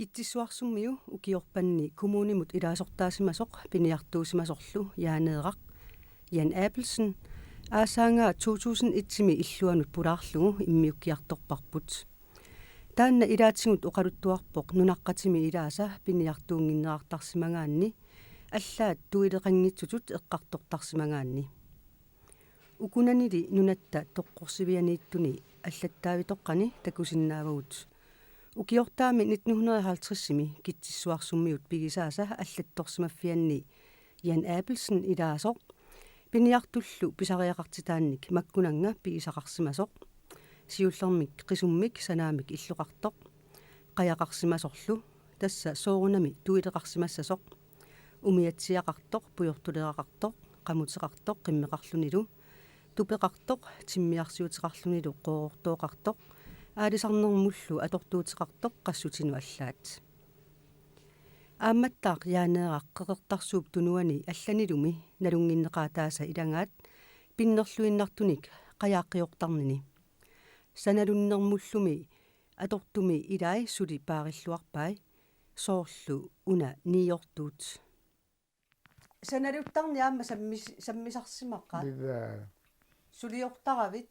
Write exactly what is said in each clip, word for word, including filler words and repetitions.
Kitsissuarsummiu ukiorpanni kommunimut ilaasortaasimasoq piniartuusimasorlu Jaaneeraq Jan Abelsen aasaangaa to tusind et-imi illuanut pulaarlugu immiukkiartorparput. Taanna ilaatigut oqaluttuarpoq nunaqqatimi ilaasa piniartuunnginnerartarsimagaanni allaat tuileqanngitsutut eqqartortarsimagaanni. Ukunanili nunatta toqqorsivianiittuni allattaavitoqqani takusinnaavagut. Ukiortaami nitten hundrede og halvtreds-imi Kitsissuarsummiut pigisaasa allattorsimaffianni Jan Abelsen ilaasoq piniartullu pisariaqartitaannik makkunannga pigisaqarsimasoq. Siullermik qisummik sanaamik illoqartoq. Qajaqarsimasorlu, tassa soorunami tuileqarsimassasoq. Umiatsiaqartoq, pujortuleraqartoq, qamuteqartoq qimmeqarlunilu, tupeqartoq, timmiarsiuteqarlunilu qoorortooqartoq, aalisarnermullu atortuuteqartoq qassutinut allaat. Aammattaaq Jaaneeraq Qeqertarsuup Tunuani allanilumi nalunnginneqaataasa ilagaat pinnerluinnartunik qajaaqqiortarnini. Sanalunnermullumi atortumi ilai suli paarilluarpai, soorlu una niiortuut. Sanaluttarneq aamma sammis-, sammisarsimaqaat. Ilaa. Suliortaravit.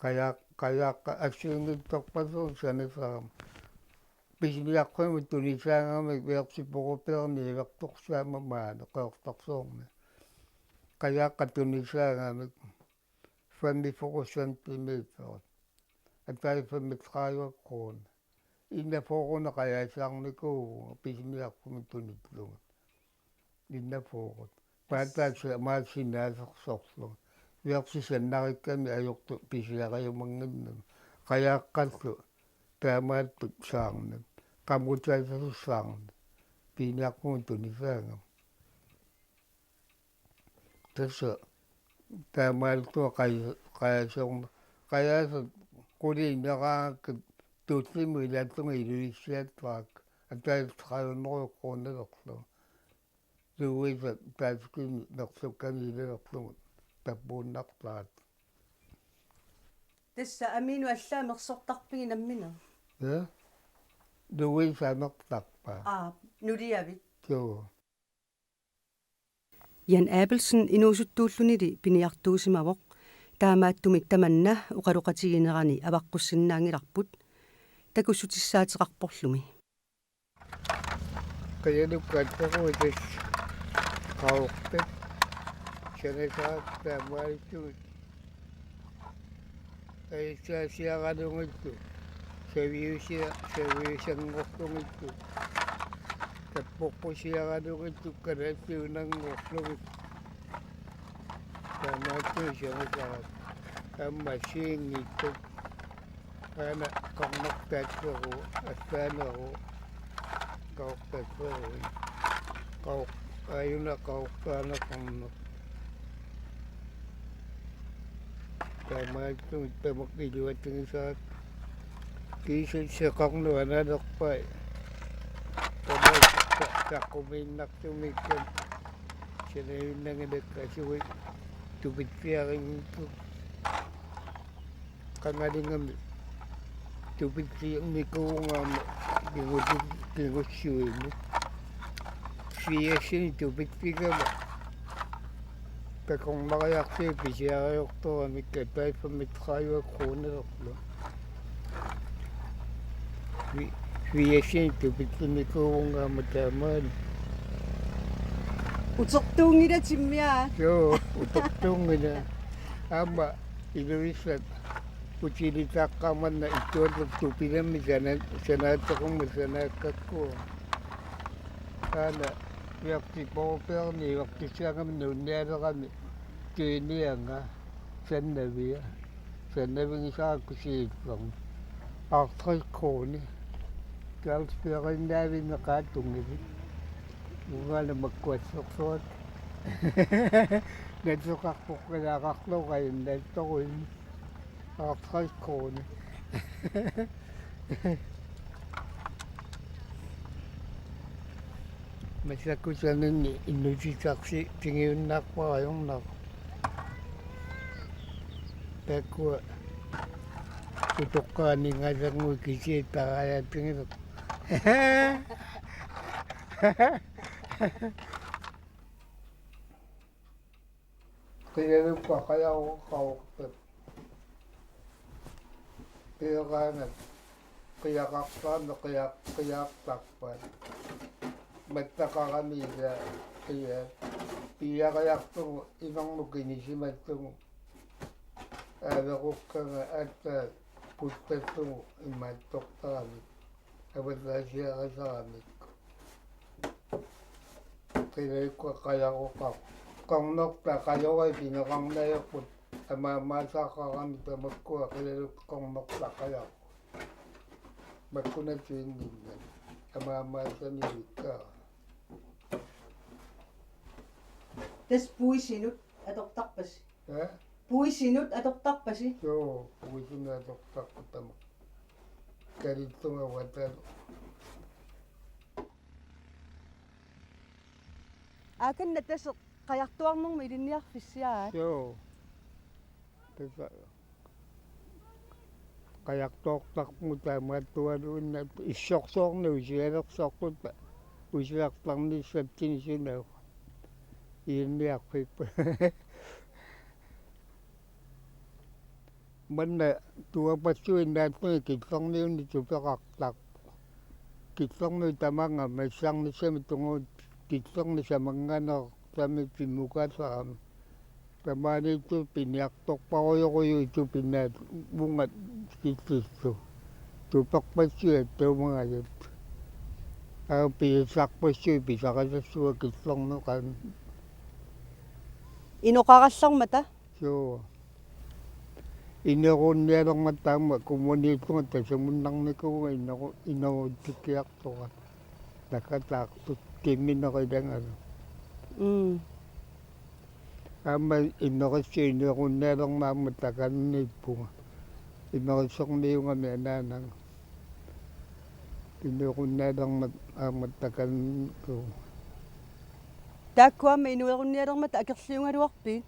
Qajaq-, qajaq-, assigiinngitsorpassuit sanasaram. Pisiniarfimmi tunisaagami Versi Porupiarni ivertorsaama maani Qeqertarsuarmi. Qajaaqqat tunisaagamik femogfyrre centimitter. Atai femogtredive kroner. Enogfyrre qajaasaarnikuuvunga pisiniarfimmi tunillunga. Enogfyrre. Paataasa maassinaasersorlu. Versi sannarikkami ajortut pisiariumannginnami. Qajaaqqallu taamaattut saarnat. Qamutaasasut saarnat. Pisiniarfimmi tunisaagami. Tassa taamaalilluta qaj-, qajaasorn-, qajaasat qulit ineraangakkit tullimmut ilaattumik Ilulissiattaaq, atai tre hundrede kronelerlugu. Louisa taskimi mersukkami ilerlugu tappuunnartaat. Tassa amiinut allaat mersortarpigit nammineq? Ja. Louisa mersortarpaa. Aa, nuliavit? Joo. Jan Abelsen inuusuttuullunili piniartuusimavoq, taamaattumik tamanna oqaloqatiginerani avaqqussinnaanngilarput, takussutissaateqarporlumi. Qianukkaattoruit qaortat, sanasaat taamaalillugit. Aissaasiaralugillu, saviusia-, saviusanngorlugillu, tappoqqusiaralugillu, kalaalliunanngorlugit. Taamaattumik sanasaat aamma siinngittat. Aana qarnartaatseru, assaaneru, qaortaatseru. Qau-, aajuna qaortaaneqarneq. Taamaattumik tamakku iluatigisarakkit. Kiisa seqarnut anaalerpai. Tamakku sa-, saqqumiinnartumikka. Sanavinnanngilakka asuit tupitsiarinngitsut. Qangalingami tupitsinnikuuvunga aamma kingusi-, kingussuini. Firsini tupitsigama takornariarlugit pisiariortoramikku atai femogtredive kronelerlugu. Fi-, firsini tupitsinnikuuvunga aamma taamaani. Utertuunngilaq timmiaa. Joo, utertuunngilaq. Aamma Ilulissat utilitaqqamanna ittuallu tupilammi sana-, sanaateqarmat sanaakkakku. Taanna Versi Porupiarni ivertussaagami nuunnialerami tuinianga sannavia. Sannavigisarakkit siullermik. Halvtreds kroner. Carlsberginnaavinneqaat tunngavit. Uangaana makku assersuut. Nasoqarpoq qilaqarlugu ajunnaattorujummik. Halvtreds kroner. Massakkut sananik inuusutissarsiorfigiunnaarpara ajornaq. Taakkua utoqqaat aningaasannguit kisiat tarajaatigineq. Qilalukka qajaruqarpat. Peeraangat qijaqartarami qijaq-, qijaartarpaat. Mattaqarami ila qija-, piiariartugu inermut kinisimallugu. Aavequkkanga aatsaat puttassugu imaattortaramik. Avataasiarisaramik. Qilalukka qajaruqarpat. Qornorta qajorui pineqarneq ajorput. Amaammaasaqarami tamakkua qilalukka qornorta qajaruqarpat. Makkunatsinninnani. Amaammaasamivikka. Tassa puisinut atortarpasi. Ja? Puisinut atortarpasi. Joo, puisinut atortarput tamakku. Kalittunga uatalu. Aakanna tassa qajartuarnermut ilinniarfissaat. Joo. Tassa qajartuartarpugut taamaattualuinnaq issorsuarnik usialersorput usiartarnissatsinni sunaaffa. Ilinniarfipput. Manna tuapassuit naatsunik killormiunnik tupeqartarput. Killormiut tamaanga massarnissamik tungaanut killormik samanngaannartumik pimmukaasarami. Tamaaniittoq piniartorparujorujuuvoq pinaat uunga killissut. Tuperpassuit tuumangajat. Aap pisassarpassuit pisarisassavaat killormut qanoq. Inoqarallarmata? Joo. Inerunnialermat taama kommuniillunga tasimunnarnikuuvunga ineru-, inerutsikkiartoratta. Nakataartut timmineq ilagalu. Mm. Aamma inerussi inerunnialermat aamma takanniippunga. Inerussormiuugami anaanaga. Inerunnialermat aamma takanniippunga. Taakku aamma inerunnialermata akerliugaluarpit?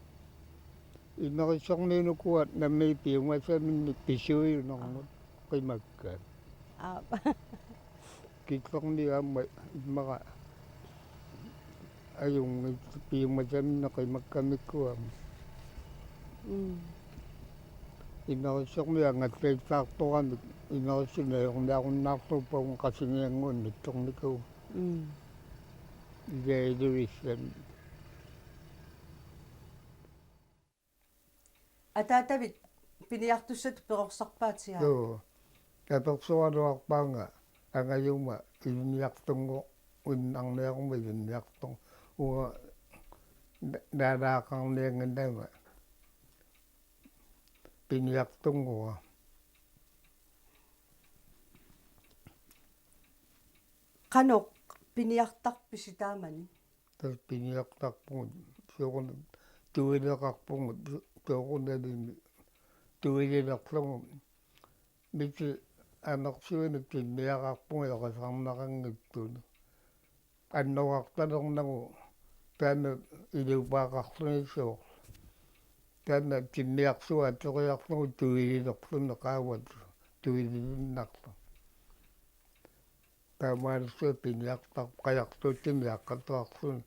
Inerussormiunukua nammineq piumasaminnik pisuiunermut qimakkat. Aap. Killormiut aamma immaqa ajunngitsut piumasaminnik qimakkamikkut aamma. Mm. Inerussormiut angallattaartoramik inerussunik ajorniarunnaarlugu paun qasigiannguit nittornikuuvoq. Mm. Ilaaluissamik. Ataatavit piniartussatut perorsarpaatigaa. Joo. Tapersoraluarpaanga angajuma ilinniartunnguinnarniaruma ilinniartunga. Uanga na-, naalaaqarniannginnama piniartunnguara. Qanoq piniartarpisi taamani? Tassa piniartarpugut, sooruna tuileqarpugut, soorunalimi tuililerlugu. Misi amersuineq timmiaqarpugut eqisarneqanngitsuni. Annorartalernagu taanna ilupaaqarluni soorlu. Taanna timmiarsuaq atoriarlugu tuililerluni qaavat tuililinnarlugu. Taamaalissua piniartarpoq qajartuutsimik aaqqatuarluni.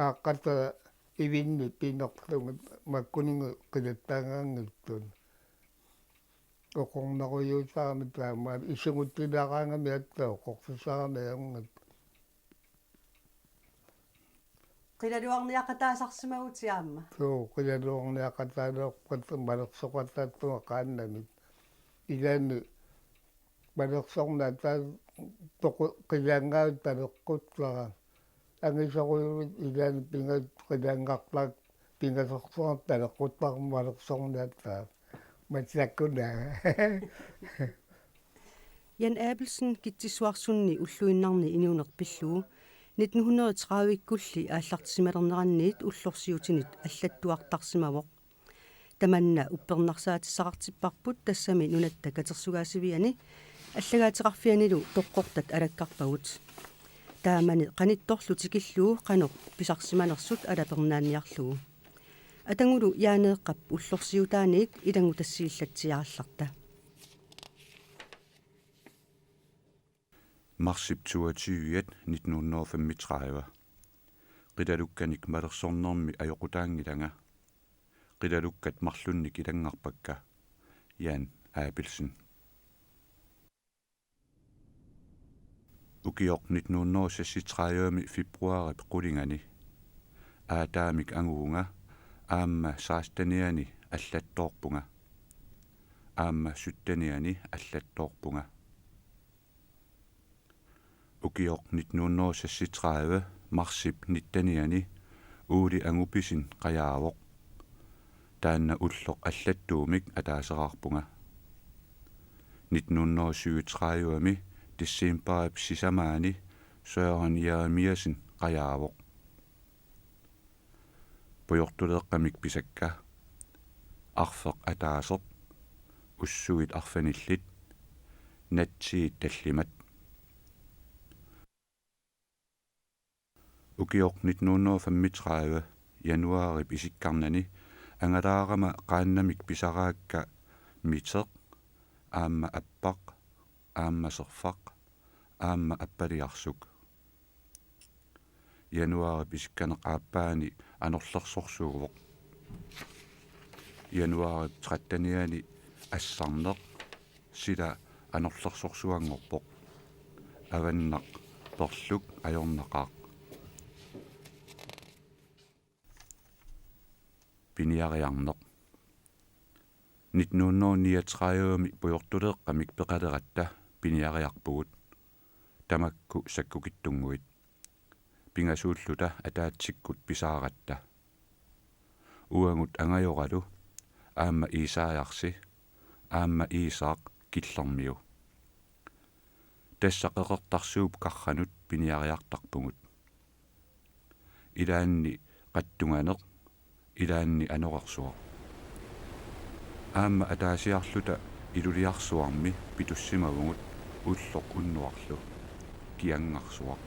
Aaqqataa ivinni pinerlugit makkuninnga qilattaangaanngitsuni. Oqornerujuusarami taamaal isugutsilaaraangami aatsaat oqorfissarami ajunngitsoq. Qilaluarniaqataasarsimavutit aamma? Suu, qilaluarniaqataalerput malersoqataassuunga qaannamik. Ilaanni malersorneq ataattoq qilaangaavit taleqqussara. Angisorujuit ilaanni pingasut qilaanngartaat pingasorsuarnik taleqquttarmat malersorneq ataat. Massakkut. Jan Abelsen Kitsissuarsunni ulluinnarni inuuneq pillugu nitten hundrede tredive-kkulli aallartisimalernerannit ullorsiutinit allattuartarsimavoq. Tamanna uppernarsaatissaqartipparput tassami Nunatta Katersugaasiviani allagaateqarfianilu toqqortat alakkarpagut. Taamani qanittorlu tikillugu qanoq pisarsimanersut alapernaanniarlugu. Atagulu Jaaneeqqap ullorsiutaaniit ilanngutassiillatsiarallarta. Marsip toogtyve nitten hundrede og femogtredive. Qilalukkanik malersornermi ajoqutaanngilanga. Qilalukkat marlunnik ilanngarpakka. Jan Abelsen. Ukioq nitten hundrede og seksogtredive februarip qulingani. Aataamik anguvunga, aamma seksteniani allattoorpunga. Aamma sytteniani allattoorpunga. Ukioq nitten hundrede og seksogtredive marsip nitteniani Uuli Angupisin qajaavoq. Taanna ulloq allattuumik ataaseraarpunga. Nitten hundrede og syvogtredive decembarip sisamaani Søren Jeremiassen qajaavoq. Pujortuleeqqamik pisakka: Arfeq ataaseq, Ussuit arfanillit, Natsiit tallimat. Ukioq nitten hundrede og femogtredive januarip isikkarnani angalaarama qaannamik pisaraakka Miteq, aamma Appaq, aamma Serfaq, aamma Appaliarsuk. Januarip isikkaneq aappaani anorlersorsuuvoq. Januarip tretteniani Assarneq, sila anorlersorsuanngorpoq. Avannaq Perluk ajornaqaaq. Piniariarneq. Nitten hundrede niogtredive pujortuleeqqamik peqaleratta piniariarpugut. Tamakku sakkukitsunnguit. Pingasuulluta ataatsikkut pisaaratta. Uagut angajoralu, aamma Iisaajarsi, aamma Iisaaq Killermiu. Tassa Qeqertarsuup Karranut piniariartarpugut. Ilaanni qattunganeq, ilaanni anorersuaq. Aamma ataasiarluta Iluliarsuarmi pitussimavugut ulloq unnuarlu, Kianngarsuaq.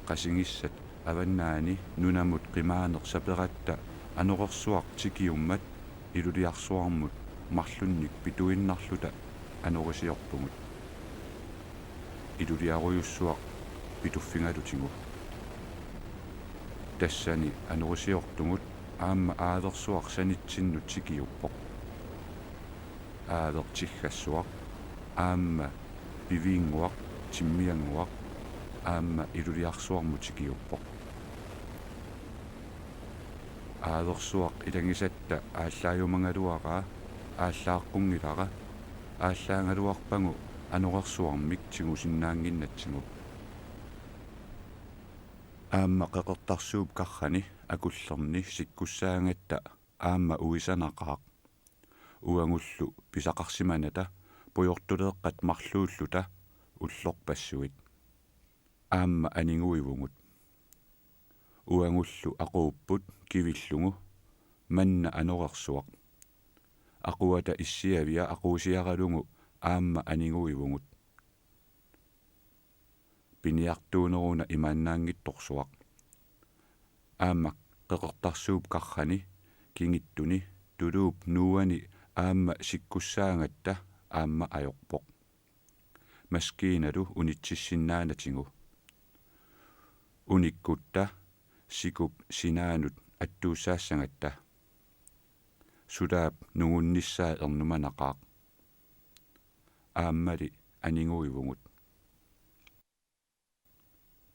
Qasingissat avannaani nunamut qimaaneq saperatta anorersuaq tikiummat Iluliarsuarmut marlunnik pituinnarluta anorisiorpugut. Iluliarujussuaq pituffigalutigu. Tassani anorisiortugut aamma aaversuaq sanitsinnut tikiuppoq. Aaveq Tiggassuaq aamma Piviinnguaq Timmiannguaq aamma Iluliarsuarmut tikiuppoq. Aaversuaq ilagisatta aallaajumagaluaraa aallaaqqunngilaq, aallaagaluarpagu anorersuarmik tigusinnaannginnatsigu. Aamma Qeqertarsuup Karrani akullerni sikkussaagatta aamma uisanaqaaq. Uagullu pisaqarsimanata pujortuleeqqat marluulluta ullorpassuit. Aamma aniguivugut. Uagullu aquupput kivillugu manna anorersuaq. Aquata issiavia aquusiaralugu aamma aniguivugut. Piniartuuneruna imaannaanngitsorsuaq. Aamma Qeqertarsuup Karrani kingittuni tuluup nuuani aamma sikkussaagatta aamma ajorpoq. Maskiinalu unitsissinnaanatigu. Unikkutta sikup sinaanut attuussaassagatta. Sulaap nungunnissaa ernumanaqaaq. Aammali aniguivugut.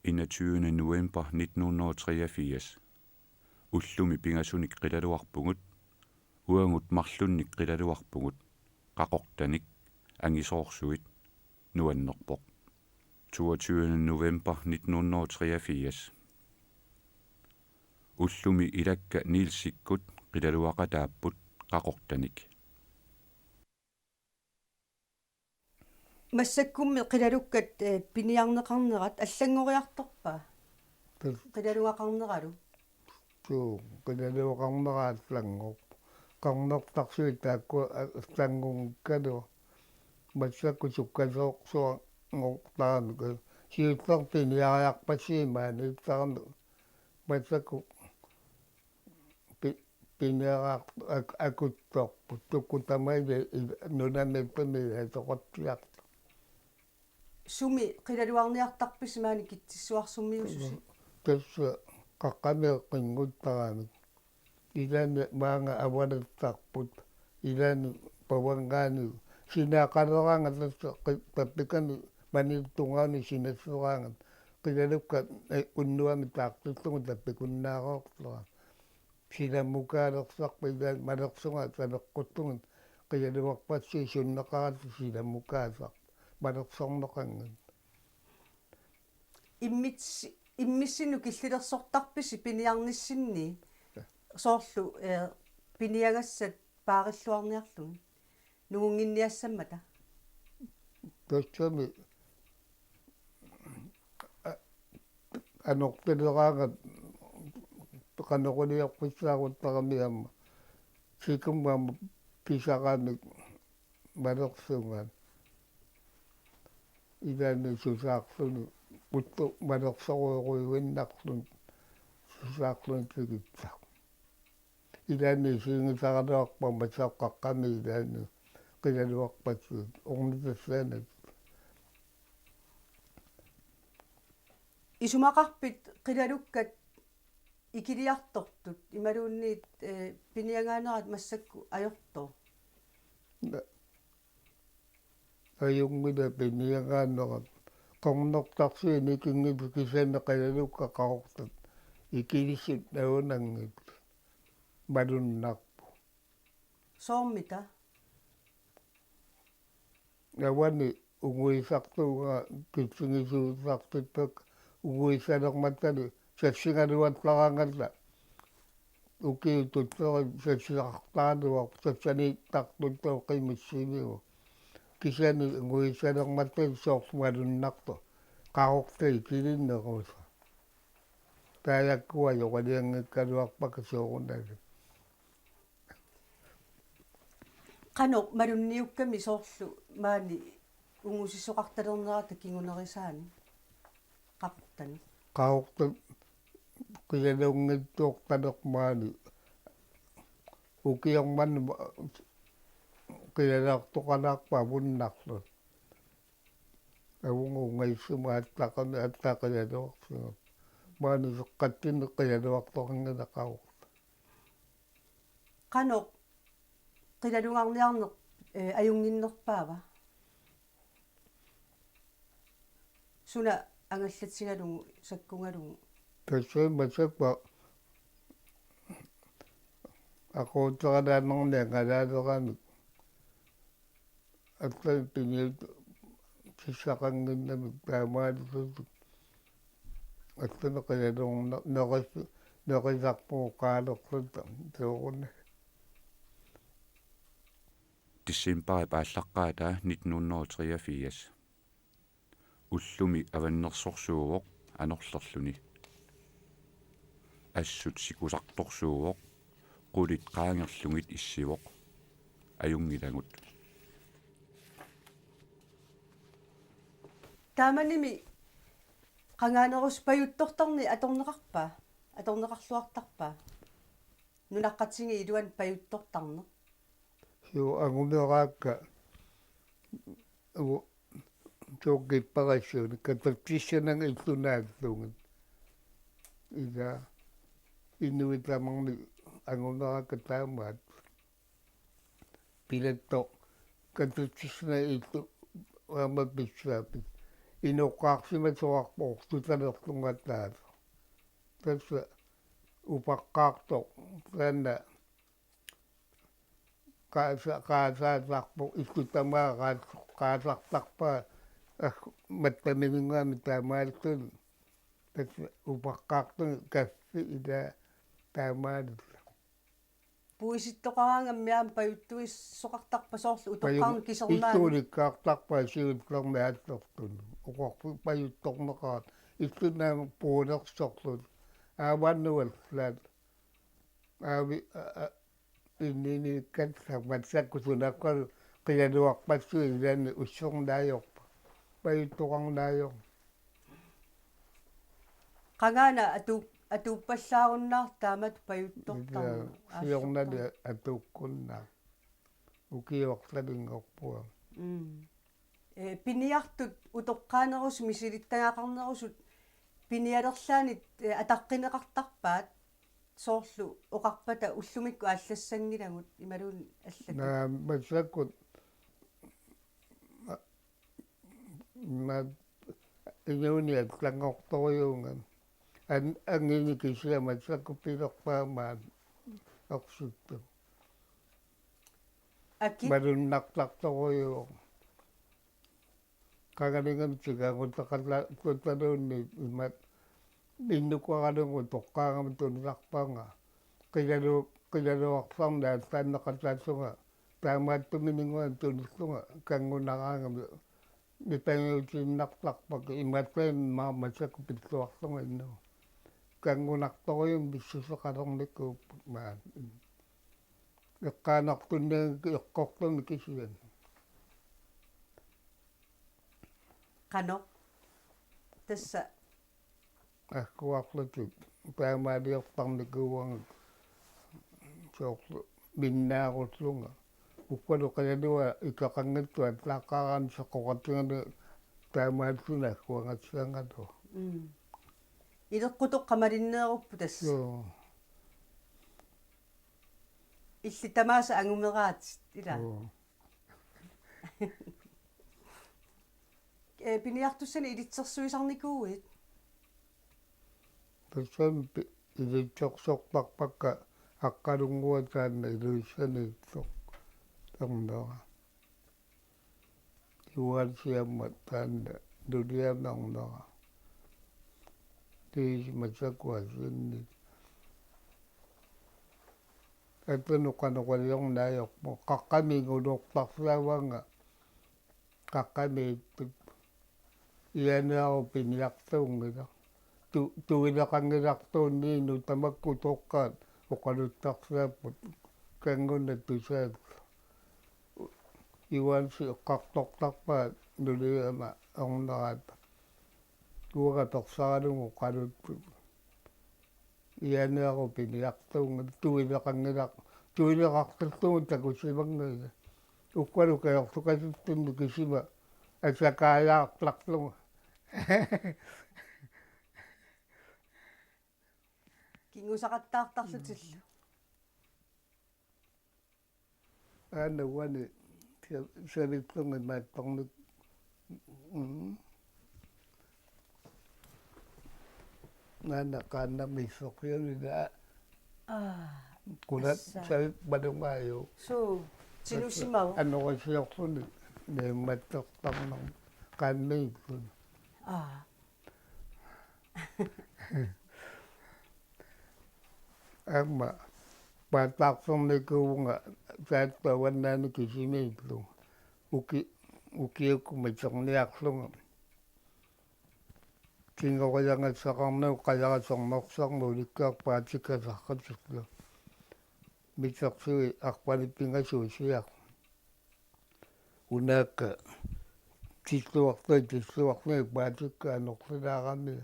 Enogtyvende november nitten hundrede og treogfirs. Ullumi pingasunik qilaluarpugut, uagut marlunnik qilaluarpugut, Qaqortanik, angisoorsuit, nuannerpoq. Toogtyvende november nitten hundrede og treogfirs. Ullumi ilakka Nielsikkut qilaluaqataapput Qaqortanik. Massakkummi qilalukkat, eh, piniarneqarnerat allanngoriartorpa? Qilalugaqarneralu. Tuu, qilalugaqarnera allanngorpoq. Qarnertarsuit taakku, eh, allanngunngikkaluarput. Massakkut sukkasoorsuanngortarami. Siullermik piniariarpassuit maaniittarami. Massakkut pi-, piniariar-, ak-, akuttorput. Taakku tamaasa i-, nunamiippami ilaasortatsiartut. Sumi qilalugarniartarpisi maani Kitsissuarsumiususi? Tassa qaqqami eqqinnguttarami. Ilaanni maanga avalassarput. Ilaanni pavanngaanni sinaaqaleraangat tassa qi-, tappikani maniittungaani sinasseraangat. Qilalukkat, eh, unnuami taartussugut tappikunnaareerlera. Silammukaalersaarput ilaanni malersunga taneqquttugut qilalugarpassuit sunneqaratik silammukaasarput malersorneqanngillat. Immis-, immissinnut killilersortarpisi piniarnissinni? Ja. Soorlu, eh, piniagassat paarilluarniarlugit. Nungunnginniassammata. Tassami a-, anortaleraangat qanoriliorfissaaruttaramik aamma. Sikummi aamma pisaramik malersunga. Ilaanni susaarluni, ulluni malersorujorujuinnarluni susaarluni tikitsa. Ilaanni isigisaraluarpara massakkut qaqqami ilaanni qilalugarpassuit ornitassaanik. Isumaqarpit qilalukkat ikiliartortut imaluunniit, eh, piniagaanerat massakkut ajortooq? Na-, ajunngilaq piniagaanerat. Qernertarsuit nikinngitsut kisianni qilalukkat qaqortat ikilissut naunanngitsut malunnarpoq. Soormita? Avani unguisartuuga kitsigisuusartippakka unguisalermatani sassigaluartaraangata ukiut tuttorit sassisaqartaraluarput sassaniittartuttoq qimussinigu. Kisianni unguisalermatani soorlu malunnartoq qaqortat ikilinnerusoq. Taakkua ajoralianngikkaluarpakka soorunami. Qanoq malunniukkami soorlu maani ungusisoqartalernerata kingunerisaanik qaqortanik? Qaqortat qilalunngitsoortalermata maani ukioq manna ma-, qilaluartoqalaarput avunnarluni. Avunga ungaissuma aatsaqarami aatsaat qilaluarsinnaapput. Maani seqqattinni qilaluartoqanngilaq qaqortat. Qanoq qilalugarniarneq, eh, ajunnginnerpaava? Suna angallatigalugu, sakkugalugu? Tassa massakkut aquuteralaannarnik angalaalerami. Allamik piniut sissaqannginnamik taamaalillutik. Allamik qilalunna-, neris-, nerisarpugut qaalerluta soorunami. Decembarip aallaqqaataa nitten hundrede og treogfirs. Ullumi avannersorsuuvoq anorlerluni. Assut sikusartorsuuvoq, qulit qaangerlugit issivoq. Ajunngilagut. Taamanimi qangaanerusoq pajuttortarneq atorneqarpa? Atorneqarluartarpa? Nunaqqatigiit iluanni pajuttortarneq. Suu angumeraakka u-, suukkipparassiuni katertissananga illunaallugit. Ila inuit tamarmik angumeraakka taamaat. Pilattoq katertissananga illu aamma pissaapput. Inoqqaarsimasoqarpoq ortutalerlunga taava. Tassa upaqqaartoq taanna qaasa-, qaasaasarpoq illu tamaat qaas-, qaasartarpaa, ah, mattamininngaanniit taamaalilluni. Tassa upaqqaartumik kaffi ilaa taamaalilluni. Puisittoqaraangammi aamma pajuttuisoqartarpa soorlu utoqqarnut kisernaanut? Illuulikkaartarpaa siullermik aallertut. Oqarpoq pajuttorneqarat. Illunaamik puulersorlutik. Aavaannuallaat. Aavi, a, a, inninikkat massakkut sunaqqalu qilalugarpassuit ilaanni ussornaajorput. Pajuttoqarnaajorput. Qangaana atu-, atuuppallaarunnaartoq taamatut pajuttortarneq. Ila, siornali aasortarneq. Atuukkunnaaq. Ukiortalinngorpunga. Mm. Ee, piniartut utoqqaanerusut misilittagaqarnerusut pinialerlaanit, ee, ataqqineqartarpaat, soorlu oqarpata ullumikkut aallassanngilagut imaluunniit allatut. Naa, massakkut ma-, ma-, inuuniat lanngortorujuunga. An-, anginik kisiat massakkut pilerpaat maani ersittut. Akit? Malunnartartorujuuvoq. Qanganingan tigaanguteqalaartutaluunniit imaat innukaralungu toqqaagama tunisarpanga. Qilalu-, qilaluarluarni allaanneqataassunga. Taamaattumininnguaq tunillunga kanngunaraangami. Nipangiutiinnartarpakka imaattunik maani massakkut pilluarlunga innugut. Kanngunartorujummik pissuseqalernikuupput maani. Eqqaanartunniit eqqortumik kisianni. Qanoq? Tassa. Agguarlutik taamaaliortarnikuuagut soorlu minnaarullunga. Ukkualu qilalua ikeqanngitsut allaaqqaaraanni seqoqatigalugu taamaalilluni agguagassagaluaq. Mm. Ileqqutoq qamalinneerupput tassa. Joo. Illit tamaasa angumeraatit, ilaa? Joo. Ee, piniartussanik ilitsersuisarnikuuit? Tassami pi-, ilitsersortarpakka Aqqalunnguaq taanna Ilulissaniittoq ernera. Juaansiammat taanna nuliami ernera. Tiisi massakkut aasiinnit. Atanut qanoq iliorneq ajorpoq. Qaqqamiit inguloortarsiavaannga. Qaqqamiittut. Ianiarup piniartuunngilaq. Tu-, tuileqanngilartuunniinnut tamakku toqqaat oqaluttarsiapput kanngunat tusaat. Juaansi eqqartortarpaa nuliama ornerata. Uanga persaralugu oqaluttut. Ianiarup piniartuunngilaq, tuileqanngilaq, tuileqartillugu takusimanngilaq. Ukkualu kajortukasittunni kisima asakaajaartarlugu. Kingusaqattaartarlutillu. Aana uani sa-, savillunga imaattornik. Mm. Aana qaannamik iffeqqianila. Aa. Kuna assa. Savip malungaajuk. Suu, tinusimavoq. Anorisiorluni niammattortarnermi qaanniilluni. Aa. Aamma paataartornikuuvunga taattu avannaani kisimiillunga. Uki-, ukiukkut miterniarlunga. Kingoriangassaqarnagu qajara sermersarneq ulikkaarput aatikkasaqqatillu. Mitersui arpanik pingasuusiaq. Unaakka tilluartui, tilluartui paatikka anorlilaarami.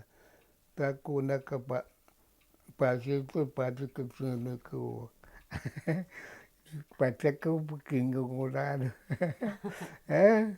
Taakku unaakka pa-, paasiittut paatikka tiginikuuvoq. Patakkuupput kinngungulaanut. Eh?